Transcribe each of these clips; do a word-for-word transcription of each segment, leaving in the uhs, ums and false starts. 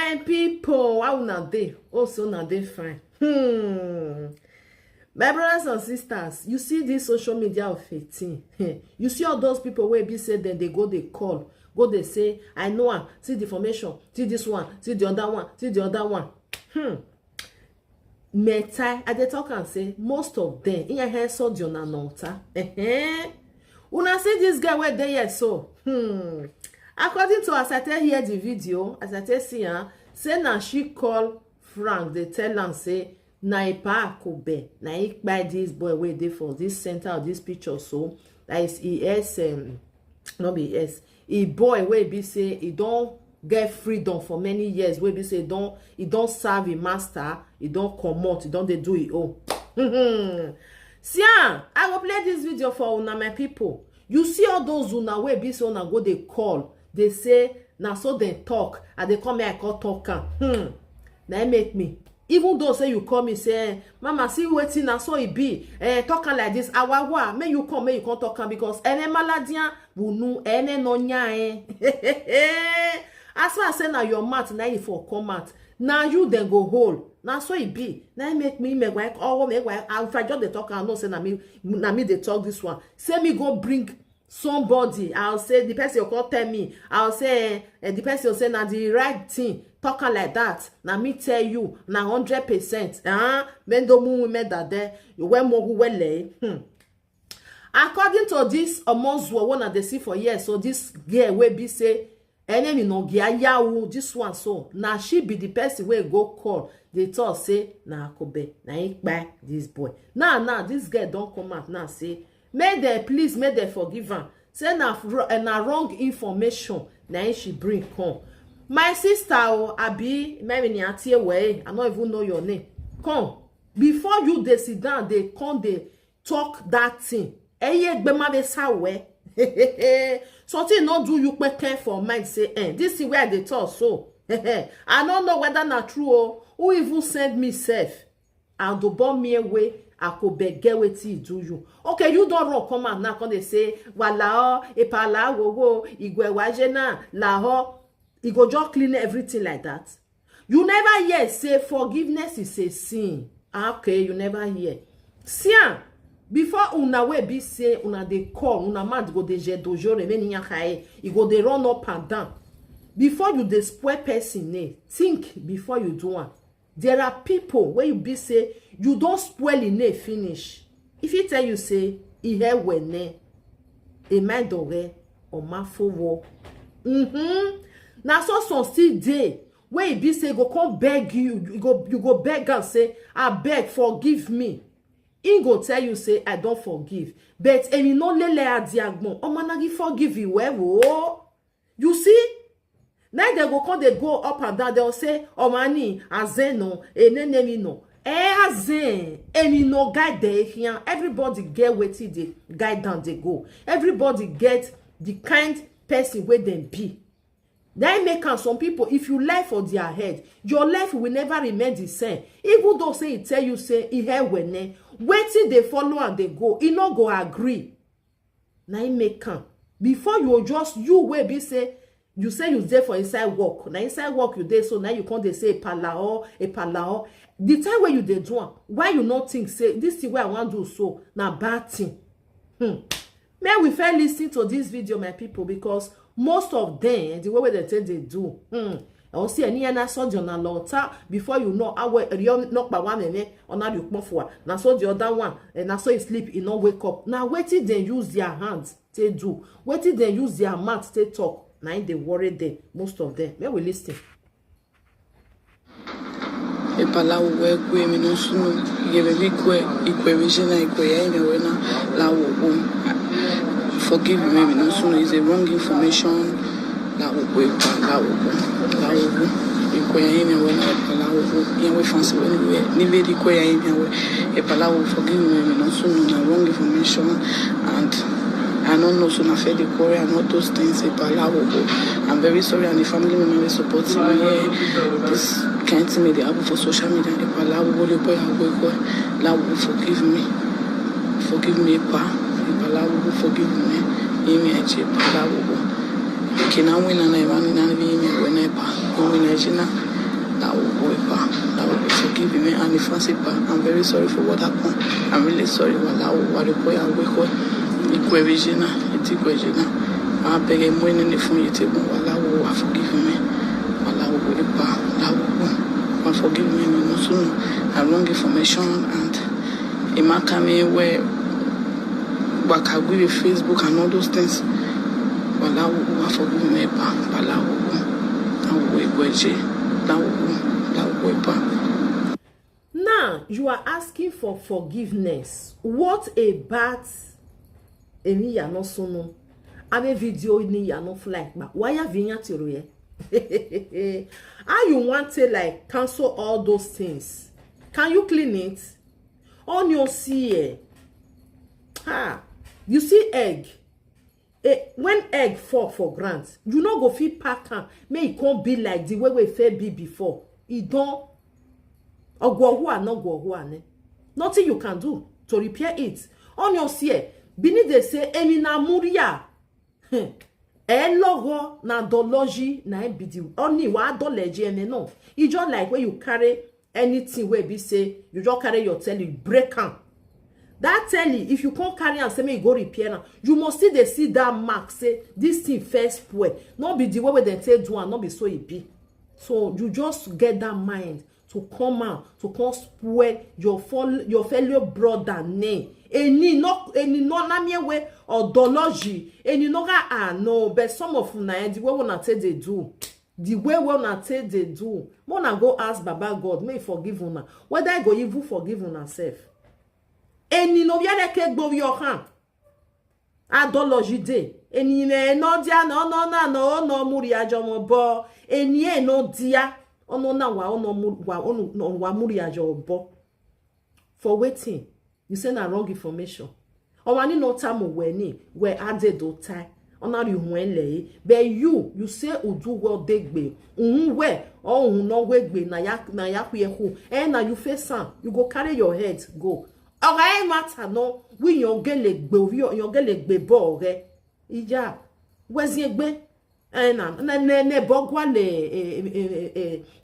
And people, how una dey? Also, una dey fine. Hmm. My brothers and sisters, you see this social media of eighteen. You see all those people wey be say dem dey go dey call, go dey say, "I know am, see the formation, see this one, see the other one, see the other one." Hmm. Metai, I dey talk am say most of them, iya hair surgeon na nota. Una see this girl wey dey here so. Hmm. According to as I take hear the video, as I take see am, say na she call Frank, dey tell am say na Epa Akobe, na he kpai this boy wey dey for this center of this picture so. That is E S, um, no be E S. E boy wey be say e don get freedom for many years, wey be say e don, e don serve e master, e don comot, e don dey do e own. See am, I go play this video for una, my people. You see all those una wey be say una go dey call, dey say na so dem talk, I dey come here, I come talk am. Hmm. Na im make me, even though say you call me say, "Eh, mama, see wetin na so e be, eh, talk am like this, awawa, make you come, make you come talk am, because ene maladian wunu ene no nya eh." As far as say na your mouth na e for come out, na you dem go hold. Na so e be. Na im make me, make why, oh, make why, if I just dey talk, I know say na me, na me dey talk this one. Say me go bring somebody, I'll say the person will come tell me, I'll say, eh, eh, the person will say na the right thing, talk am like that. Na me tell you, na hundred percent. Ah, mendo mu women that there, you wear more who well. Hmm. According to this Omozuo one that they see for here, so this girl wey be say enemy no gia yawu, this one so, na she be the person wey go call, dey talk say na Akobe na he kpai this boy. Now, now, this girl don come out now say make dem, please, make dem forgive am. Say na fr-, eh, na wrong information na him she bring come. My sister o, abi, maybe ni auntie ewe, I no even know your name. Come, before you dey sit down, dey come dey talk that thing. Eye gbe ma be sawe. Something no do you peke for mind say, "Eh, this thing wey I dey talk so." I no know whether na true o. Who even send me sef? And to born me away, I go beg get wetin e do you. Okay, you don run come out now, come dey say, "Wala o, epala wo wo, igwe waje na, la ho." E go just clean everything like that. You never hear say forgiveness is a sin. Ah, okay, you never hear. See am, before una wey be say una dey call, una mouth go dey je dojo remain in your eye, e go dey run up and down. Before you dey spoil person name, think before you do am. There are people wey you be say you don spoil im name finish. If he tell you say ihe wene, e mind ore, omafowo. Mm-hmm. Na so some still dey wey e be say go come beg you, you go, you go beg am say, "Abeg, forgive me." He go tell you say, "I don forgive." But emi no lele adiagbon, omanagi forgive you well o. You see, now they go come, they go up and down. They'll say, "Omani, azeno, enenemi no." Eh, azen, emi no guide the here. Everybody get wetin dey guide down, they go. Everybody get the kind person where them be. Then make am some people, if you lie for their head, your life will never remain the same. Even though say he tell you say he hear wene, wetin dey follow and they go, he no go agree. Na im make am. Before you just, you wey be say, you say you dey for inside work. Na inside work you dey, so now you come dey say, "Epalao, epalao." The time wey you dey do am, why you no think say this thing wey I wan do so na bad thing? Hmm. May we fair listen to this video, my people, because most of them, the way wey they take dey do, hmm, I will see any other surgeon na lota. Before you know, I will, you knock by one and then another you come for. Na so the other one, and na so he sleep, he no wake up. Now wetin dem use their hands take do? Wetin dem use their mouth take talk? Na im dey worry them, most of them. May we listen. Epalawo we kwe mi no sunu, ye be bi kwe, ikwe vision na ikwe ya ime wena, lawo bo. Forgive me, mi no sunu is a wrong information. Lawo bo, epa, lawo bo, lawo bo. Ikwe ya ime wena, epa, lawo bo. Ye we fancy when we, ni be di kwe ya ime we. Epalawo, forgive me, mi no sunu na wrong information. And I don't know, so na fair the quarry and all those things. Epalawo bo. I'm very sorry, and the family member will support me. Yeah. This kind thing may dey happen for social media. Epalawo bo, le boy, I go go. Lawo, forgive me. Forgive me, epa. Epalawo bo, forgive me. Emi aje, epalawo bo. Okay, now we na na, na na, we na, epa. We na, epa. Lawo Epa, Lawo forgive me and the fancy pa. I'm very sorry for what happened. I'm really sorry. Wa Lawo Wa the boy I wake up. Ikwe Regina, Itikwe Regina. I beg him when in the phone you take Wa Lawo Wa forgive me. Wa Lawo Epa, Lawo Wa forgive me. No, no, no. I wrong information and Imakami where Wakaguye Facebook and all those things. Wa Lawo Wa forgive me, Epa, Pa Lawo Wa. Lawo Igweje, Lawo Wa, Lawo Epa. Now you are asking for forgiveness. What about Emi Yanosunu? Ame video ni Yano flag, but why have you not here? How you want to like cancel all those things? Can you clean it? On your see, ah, you see egg. Eh, when egg fall for ground, you no go fit pack am. Make e come be like the way we fair be before. E don ogwohua no gwohua ne. Nothing you can do to repair it. On your see, Bini dey say Emi na Muria. Hmm. Elogo na dology na e be the only wa dology ene no. E just like when you carry anything wey be say you just carry your telly break am. That telly, if you can't carry am say make you go repair am, you must still dey see that mark say this thing first spoil. No be the way wey dem take do am, no be so e be. So you just get that mind to come out to come spoil your fol your fellow brother name. Eni no eni no na mi we odology eni no ga ah no, but some of una eh, the way una take dey do, the way wey una take dey do, make una go ask Baba God make e forgive una whether e go even forgive una sef. Eni no yere ke gbo yo han. Adology dey. Eni ne no dia no no na no no muri ajomo bo. Eni e no dia. Ono na wa ono mu wa ono no wa muri ajomo bo. For wetin? You say na wrong information. Owani no tamu weni we ade do tai. Ona ri hwen le. But you, you say udu wo degbe. Uhun we o uhun no we gbe na ya na ya kwe hu. Eh na you face am. You go carry your head go. Ọ̀rẹ́ ẹ̀ má tà ná wí yan gẹ́lẹ̀ gbé orí yan gẹ́lẹ̀ gbé bọ́ ọ̀rẹ́ ìjà wẹ́sí ẹgbẹ́ ẹ̀ nà nẹ́bọ̀ gwálẹ̀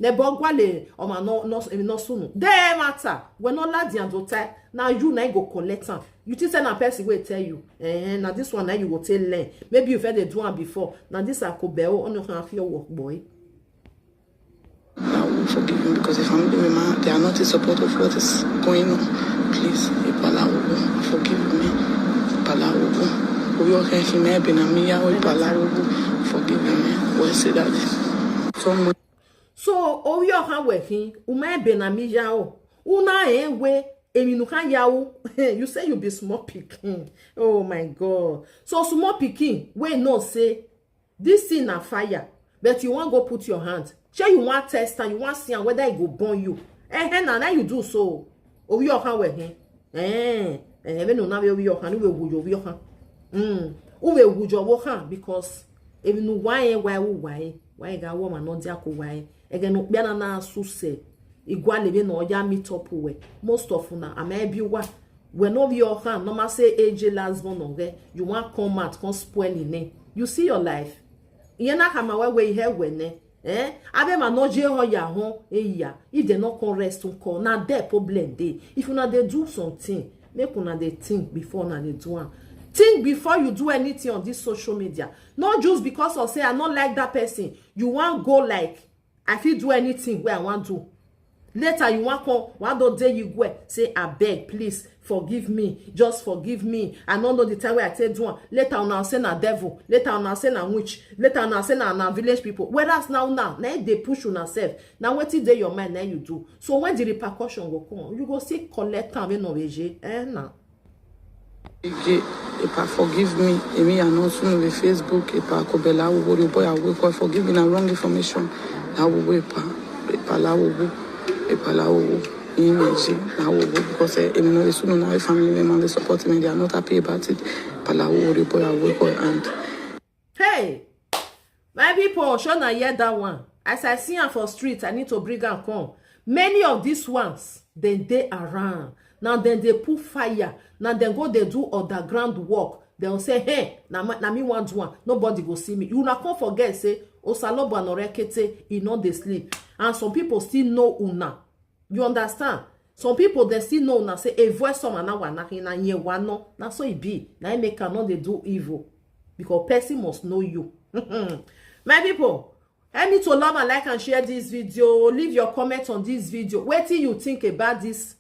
nẹ́bọ̀ gwálẹ̀ ọmọ náà sùnù dẹ́ ẹ̀ má tà wẹ́ náà ládìí àdó tẹ́ na you na go collect am. You think say na person wey tell you eh, na this one na you go take learn. Maybe you first dey do am before. Na this akobẹ o ọ̀nà kan àfi ọwọ́ pọ̀ ẹ́. Lawo, forgive me because the family member they are not in support of what is going on. Please, Epalawo, forgive me. Epalawo. Oyo Kenki me be na mi ya Epalawo, forgive me. Where say that? Someone So orí ọ̀hán wẹ̀ hín, uma ebe na mi ya o. Una ewe, emi nu kan ya o. You say you be small pikin. Oh my God. So small pikin, we know say this thing na fire, but you wan go put your hand. Shey you wan test am, you wan see am whether e go burn you. Eh, eh, na, na you do so. Orí ọ̀hán wẹ̀ hín. Eh, eh, ebe no na we orí ọ̀hán, ni we wujo orí ọ̀hán. Mm. Uwe wujo wo hàn because emi nu wa e wa e wu wa e. Wa e ga wo ma no dia ko wa e. Ege no kpia na na su se. Igwa lebe no ya meet up we. Most of una ama ebi wa. We no be your hand. No ma say A J last born on ge. You wan come out, come spoil in name. You see your life. Iye na kama we we ihe we ne. Eh? Abe ma no je ho ya ho e ya. If they no come rest to call. Na there problem dey. If una dey do something, make una dey think before una dey do am. Think before you do anything on this social media. Not just because of say I no like that person. You wan go like I fit do anything wey I wan do. Later you wan come, wan don dey you go say abeg please forgive me, just forgive me. I no know the time wey I take do am. Later una say na devil, later una say na witch, later una say na na village people. Whereas now now na im dey push una sef. Na wetin dey your mind na im you do. So when the repercussion go come, you go still collect am wey no reje. Eh na. Ege, Epa, forgive me. Emi, I know soon with Facebook. Epa, Kobela, Wobo, the boy, I wake up. Forgive me, na wrong information. Lawo, Epa, Epa, Lawo, Epa, Lawo, Imeji, Lawo, because eh, emi no soon na family member they support me. They are not happy about it. Epa, Lawo, the boy, I wake up and Hey, my people, shey una hear that one? As I see am for street, I need to bring am come. Many of these ones, dem dey around. Now dem dey put fire. Now dem go dey do underground work. Dem go say, hey, na, my- na me wan do am. Nobody go see me. Una come forget say Osalobo and Orekete, e no dey sleep. And some people still know una. You understand? Some people, they still know una say a voice some and now na hina ye one no. Na so e be. Na e make am no dey do evil. Because person must know you. My people, help me to love and like and share this video. Leave your comment on this video. What do you think about this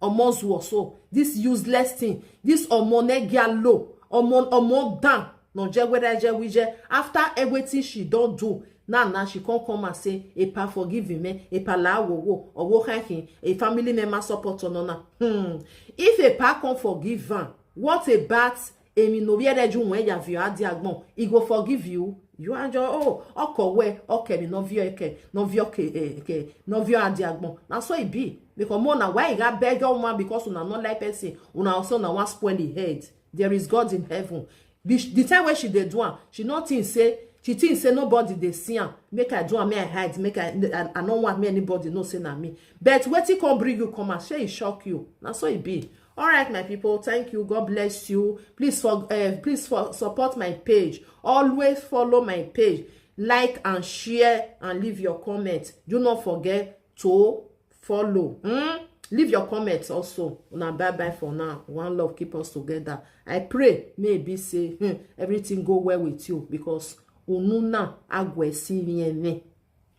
Omozuo so? This useless thing. This Omonegia low. Omo Omo down. No je where je wije. After everything she don't do, now now she can't come and say, "Epa, forgive me. Epa la wo wo. Or wo hacking. A family member support on honor." Hmm. If Epa can't forgive her, what about Emi no viere ju wen ya vio adi agbon. He go forgive you. You are your, oh, oko we, okay, mi no vio eke, no vio ke, eh, ke, no vio adi agbon. Na so e be. Because more na why he got beg your woman because una not like person. Una also na one spoil the head. There is God in heaven. The, the time when she dey do am, she not think say, she think say nobody dey see am. Make I do am, make I hide, make I, I, I no want me anybody know say na me. But wetin come bring you come out, shey e shock you? Na so e be. All right, my people, thank you. God bless you. Please for uh, please for support my page. Always follow my page. Like and share and leave your comment. Do not forget to follow. Hmm? Leave your comments also. Una bye bye for now. One love keep us together. I pray maybe say hmm, everything go well with you because ununa agwesi.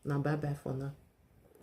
Una bye bye for now.